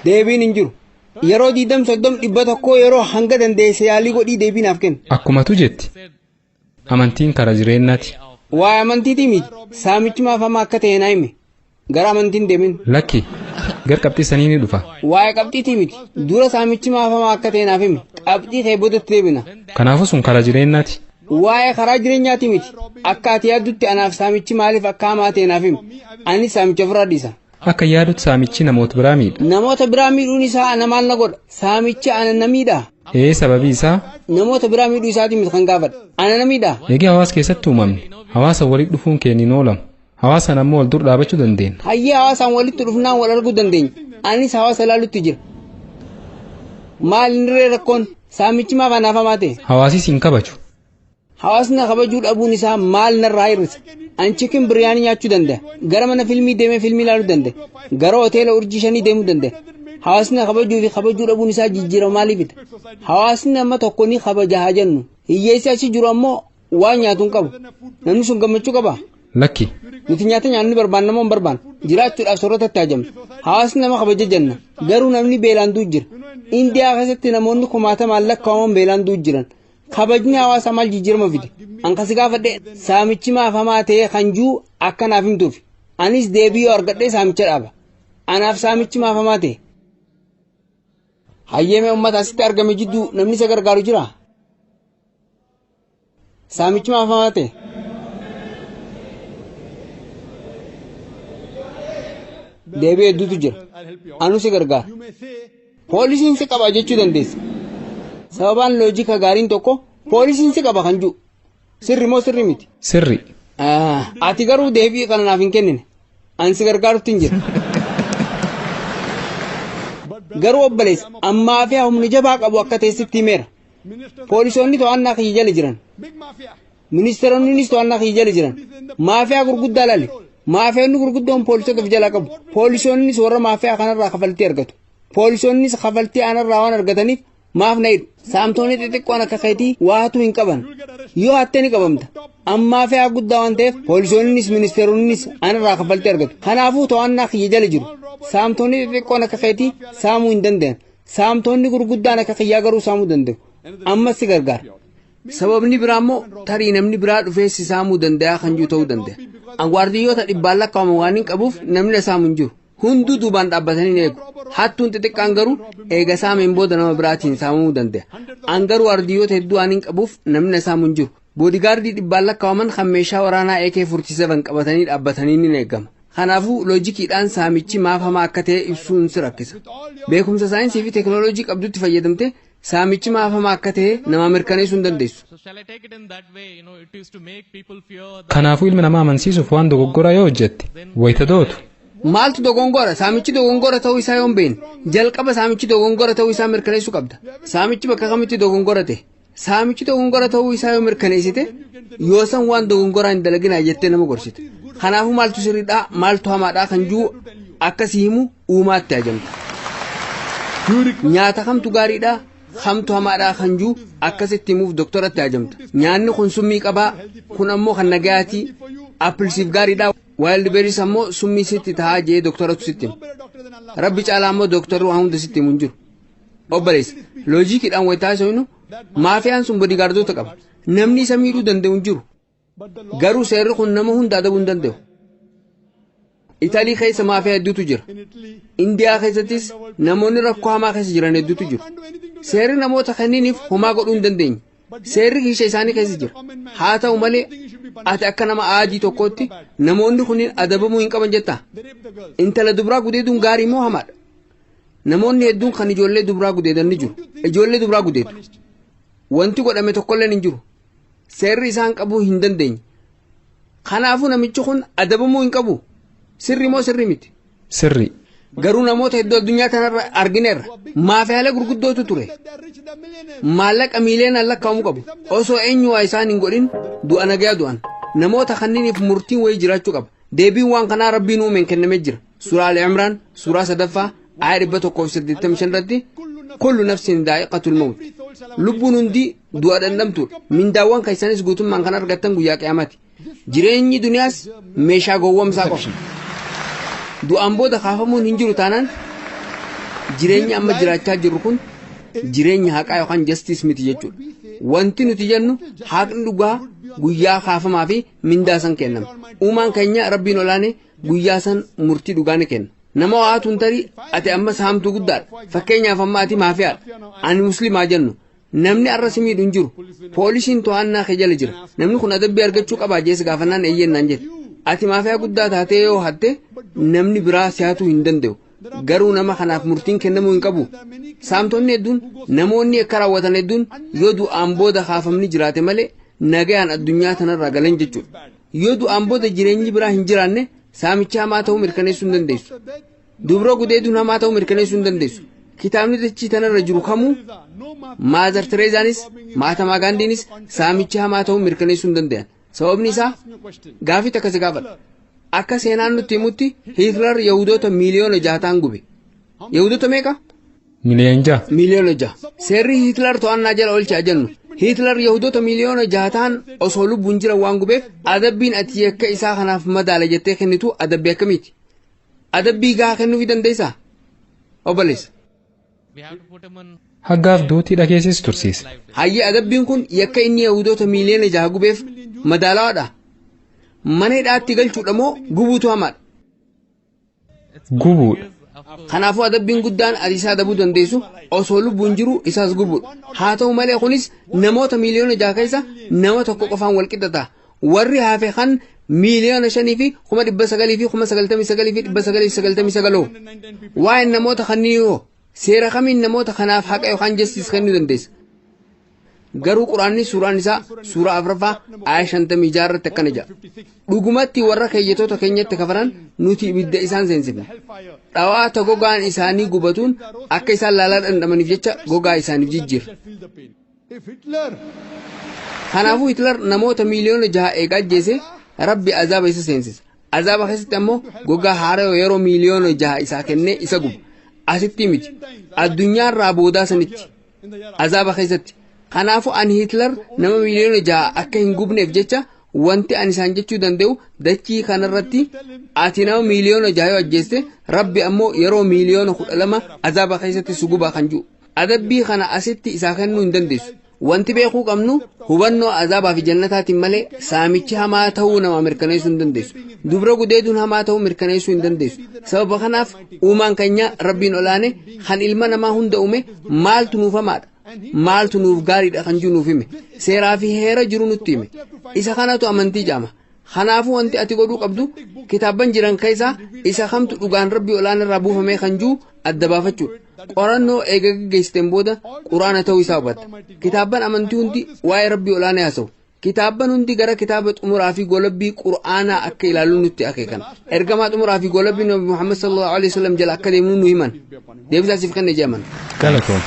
Deebiin hin jiru. Yeroo 20 30 100 yeroo hanga dandeesse yaalii godhii deebii naaf kenni. Akkumatu jetti. Amantiin karaa jireenyaati. Waa'ee amantiitii miti. Saamichi maaf hamaa akka ta'e naa himi. Gara amantiin deemin. Lakki gar qabxii sanii ni dhufa. Waa'ee qabxiitii miti. Dura saamichi maaf hamaa akka ta'e naaf himi. Qabxii kee boodatti deebina. Kanaafuu sun karaa jireenyaati. Waa'ee karaa jireenyaati miti. Akka ati yaaddutti anaaf saamichi maaliif akka hamaa ta'e naaf himi. Anis saamicha ofirraa dhiisa. Akka yaadutti saamichi namoota biraa miidha. Namoota biraa miidhuun isaa ana maal na godha? Saamichi ana na miidhaa? Ee sababii isaa Namoota biraa miidhuu isaatii miti kan gaafadha. Ana na miidhaa? eegee hawaasa keessatti uumamne hawaasa walitti dhufuun keenya hin oolamu. Hawaasaan ammoo wal dur dhaabachuu dandeenya. Hayyee hawaasaan walitti dhufnaan wal arguu dandeenya. Anis hawaasa ilaalutti jira. Maal inni ree rakkoon? Saamichi maaf anaaf hamaa ta'e? Hawaasis hin kabaju. Hawaasni na kabajuu dhabuun isaa maal narraa hir'isa? An chicken biryani nyaachuu danda'a. Gara mana filmii deemee filmii ilaaluu danda'a. Gara hoteela urjii shanii deemuu danda'a. Hawaasni na kabajuu fi kabajuu dhabuun isaa jijjiirama maalii fida? Hawaasni nama tokko ni kabaja haa jennu. Hiyyeessi achi jiru ammoo waan nyaatu hin qabu. Namni sun gammachuu qabaa? Lakki Nuti nyaata nyaannu ni barbaanna moo hin barbaannu? Jiraachuudhaaf soorata hajamna. Hawaasni nama kabaja jenna. Garuu namni beelaan du'u jira. Indiyaa keessatti namoonni kumaatamaan lakkaa'aman beelaan du'u jiran. Kabajni hawaasaa maal jijjiirama fide? An kasi gaafadhe saamichi maaf hamaa ta'e kan jiru akka naaf himtuuf. Anis deebii yoo argadhe saamicha dhaaba. Anaaf saamichi maaf hamaa ta'e? Hayyeemee uummata asitti argame jidduu namni isa gargaaru jira? Saamichi maaf hamaa ta'e? Deebii hedduutu jira. Anu si gargaara. Poolisiin si qaba jechuu dandeessa. Sababaan loojika gaariin tokko poolisiin si qaba kan jiru. Sirri moo sirri miti? Sirri. Ati garuu deebii kana naaf hin kennine. An si gargaarutti hin jira. Garuu obboleessa ammaa fi humna jabaa qabu akka ta'e sitti himeera. Poolisoonni to'annaa kiyya jala jiran. Ministeeronnis to'annaa kiyya jala jiran. Maafiyaa gurguddaa laali. Maafiyaonni gurguddoon poolisoota of jalaa qabu. Poolisoonnis warra maafiyaa kanarraa kafaltii argatu. Poolisoonnis kafaltii anarraa waan argataniif maaf na hidhu. Saamtonni xixiqqoon akka keetii waatu hin qaban. Yoo hatte ni qabamta. An maafiyaa guddaa waan ta'eef poolisoonnis ministeeronnis anarraa kafaltii argatu. Kanaafuu to'annaa kiyya jala jiru. Saamtonni xixiqqoon akka keetii saamuu hin danda'an. Saamtonni gurguddaan akka kiyyaa garuu saamuu danda'u. Ammas si gargaara. Sababni biraa immoo tarii namni biraa dhufee si saamuu danda'a kan jiru ta'uu danda'a. An waardiyyoota dhibbaan lakkaa'aman waan hin qabuuf namni na saamu hin jiru. Hunduu duubaan dhaabbatanii ni eegu. Hattuun xixiqqaan garuu eega saameen booda nama biraatiin saamamuu danda'a. An garuu waardiyyoota hedduu waan hin qabuuf namni na saamu hin jiru. Boodigaardii dhibbaan lakkaa'aman kan meeshaa waraanaa AK-47 qabatanii dhaabbatanii ni eegama. Kanaafuu loojikiidhaan saamichi maaf hamaa akka ta'e ibsuun si rakkisa. Beekumsa saayinsii fi teekinooloojii qabdutti fayyadamte saamichi maaf hamaa akka ta'e nama mirkaneessuu hin dandeessu. So shall I take it in that way? You know, it is to make people fear the Kanaafuu ilma namaa amansiisuuf waan dogoggoraa yoo hojjette wayita dootu. Maaltu dogongora? Saamichi dogongora ta'uu isaa yoo hin beekne jalqaba saamichi dogongora ta'uu isaa mirkaneessuu qabda. Saamichi bakka kamitti dogongora ta'e? Saamichi dogongora ta'uu isaa yoo mirkaneessite yoo san waan dogongoraa hin dalaginaa jettee nama gorsite. Kanaafuu maaltu sirriidhaa maaltu hamaadhaa kan jiru akkasii himu uumaatti ajamta. Nyaata kamtu gaariidhaa kamtu hamaadhaa kan jiru akkasitti himuuf doktoratti ajamta. Nyaanni kun summii qabaa kun ammoo kan nagayaatii appilsiif gaariidhaa wild berries ammoo summii sitti tahaa jee doktoratu sitti hima. Rabbi caalaa ammoo doktorri waan hunda sitti himu hin jiru. Obboleessa loojikiidhaan wayi taasisnu maafiyaan sun boodigaardoota qaba. Namni isa miidhuu danda'u hin jiru. Garuu seerri kun nama hunda adabuu hin danda'u. Italii keessa maafiyaa hedduutu jira. Indiyaa keessattis namoonni rakkoo hamaa keessa jiran hedduutu jiru. Seerri namoota kanniiniif homaa godhuu hin dandeenye. Seerri kiisha isaanii keessa jira. Haa ta'u malee ati akka nama aadii tokkootti namoonni kunniin adabamuu hin qaban jettaa? Intala dubraa gudeeduun gaarii moo hamaadha? Namoonni hedduun kan ijoollee dubraa gudeedan ni jiru. Ijoollee dubraa gudeedu. Wanti godhame tokkolleen hin jiru. Seerri isaan qabuu hin dandeenye. Kanaafuu namichi kun adabamuu hin qabu. Sirri moo sirri miti? Sirri. Garuu namoota hedduu addunyaa kanarra argineerra. Maafiyaalee gurguddootu ture. Maallaqa miiliyoonaan lakkaa'amu qabu. Osoo eenyu waa isaan hin godhin du'a nagayaa du'an. Namoota kanniiniif murtiin wayii jiraachuu qaba. Deebiin waan kanaa rabbiin uumeen kennamee jira. Suuraa Ali Imraan suuraa sadaffaa aaya 185 irratti kullu nafsin daa'iqatul mawt. Lubbuun hundi du'a dhandhamtuudha. Mindaawwan keessanis guutummaan kan argattan guyyaa qiyaamaati. Jireenyi duniyaas meeshaa gowwomsaa qofa. Du'aan booda kaafamuun hin jiru taanaan Jireenya amma jiraachaa jirru kun jireenya haqaa yookaan justice miti jechuudha. Wanti nuti jennu haqni dhugaa guyyaa kaafamaa fi mindaa san kennama. Uumaan keenya Rabbiin olaane guyyaa san murtii dhugaa ni kenna. Nama waatuun tarii ati ammas haamtuu guddaadha. Fakkeenyaaf amma ati maafiyaadha. Ani musliimaa jennu. Namni arra si miidhu hin jiru. Poolisiin to'annaa kee jala jira. Namni kun adabbii argachuu qabaa jees gaafannaan eeyyennaan jette. Ati maafiyaa guddaa taatee yoo hatte namni biraa si hatuu hin danda'u. Garuu nama kanaaf murtiin kennamuu hin qabu. Saamtonni hedduun, namoonni akka raawwatan hedduun yoo du'aan booda kaafamni jiraate malee nagayaan addunyaa tanarraa galan jechuudha. Yoo du'aan booda jireenyi biraa hin jiraanne saamicha hamaa ta'uu mirkaneessuu hin dandeessu. Dubra gudeeduun hamaa ta'uu mirkaneessuu hin dandeessu. Kitaabni dachii tanarra jiru kamuu Maazar Tereezaanis Maatamaa Gaandiinis saamicha hamaa ta'uu mirkaneessuu hin danda'an. Sababni isaa gaafii takka si gaafadha. Akka seenaan nutti himutti Hitler Yahudoota 6 miliyoona ta'an gube. Yahudoota meeqa? 6 miliyoona. 6 miliyoona. Seerri Hitler to'annaa jala oolchaa jennu. Hitler Yahudoota 6 miliyoona ta'an osoo lubbuun jiran waan gubeef, adabbiin ati yakka isaa kanaaf madaala jettee kennitu adabbii akkamiiti? Adabbii gahaa kennuufii dandeessaa? Obboleessa. We have to put him on Haggaaf duutii dhageessis tursiise. Hayyee, adabbiin kun yakka inni Yahudoota 6 miliyoona gubeef madaalawaadha. Mana hidhaatti galchuudha moo gubuutu hamaadha? Gubuudha. Kanaafuu adabbiin guddaan ati isaa adabuu dandeessu osoo lubbuun jiru isaas gubuudha. Haa ta'u malee kunis namoota 6 miliyoona keessa nama tokko qofaan wal qixa ta'a. Warri hafe kan 5,999,999. Waa'een namoota kanneen hoo, seera kamiin namoota kanaaf haqa yookaan justice kennuu dandeessa? Garuu Quraanni suuraan isaa suuraa afuraffaa aaya 56 irratti akkana jedha. Dhugumatti warra keeyyatoota keenyatti kafaran nuti ibidda isaan seensifne. Dhawaata gogaan isaanii gubatuun akka isaan laalaa dhandhamaniif jecha gogaa isaaniif jijjiirra. Kanaafuu Hitler namoota 6 miliyoona eegaa ajjeese, Rabbi azaaba isa seensisa. Azaaba keessatti ammoo gogaa haaraa yeroo 6 miliyoona isaa kennee isa guba. Asitti miti. Addunyaarraa boodaa sanitti. Azaaba keessatti. Kanaafuu ani Hitler nama 6 miliyoona akka hin gubneef jecha wanti ani isaan jechuu danda'u, dachii kanarratti ati nama 6 miliyoona yoo ajjeeste, Rabbi ammoo yeroo 12 miliyoona azaaba keessatti si gubaa kan jiru. Adabbii kana asitti isaa kennuu hin dandeessu. Wanti beekuu qabnu hubannoo azaabaa fi jannataatiin malee saamichi hamaa ta'uu nama mirkaneessuu hin dandeessu. Dubra gudeeduun hamaa ta'uu mirkaneessuu hin dandeessu. Sababa kanaaf uumaan keenya Rabbiin olaane kan ilma namaa hunda uume maaltu nuuf hamaadha, maaltu nuuf gaariidha kan jiru nuuf hime. Seeraa fi heera jiru nutti hime. Isa kanatu amantii jedhama. Kanaafuu wanti ati godhuu qabdu kitaabban jiran keessaa isa kamtu dhugaan Rabbii olaanaa irraa buufamee kan jiru adda baafachuudha. Qorannoo eega gaggeessiteen booda Quraana ta'uu isaa hubatta. Kitaabban amantii hundi waa'ee Rabbii olaanaa haasa'u. Kitaabban hundi gara kitaaba xumuraa fi golabbii Qur'aanaa akka ilaallu nutti akeekan. Ergamaa xumuraa fi golabbii Nabi Muhammad sallallahu alaihi wasallam jala akka deemnu nu himan. Deebisaa siif kenne jeeman. Galatoom.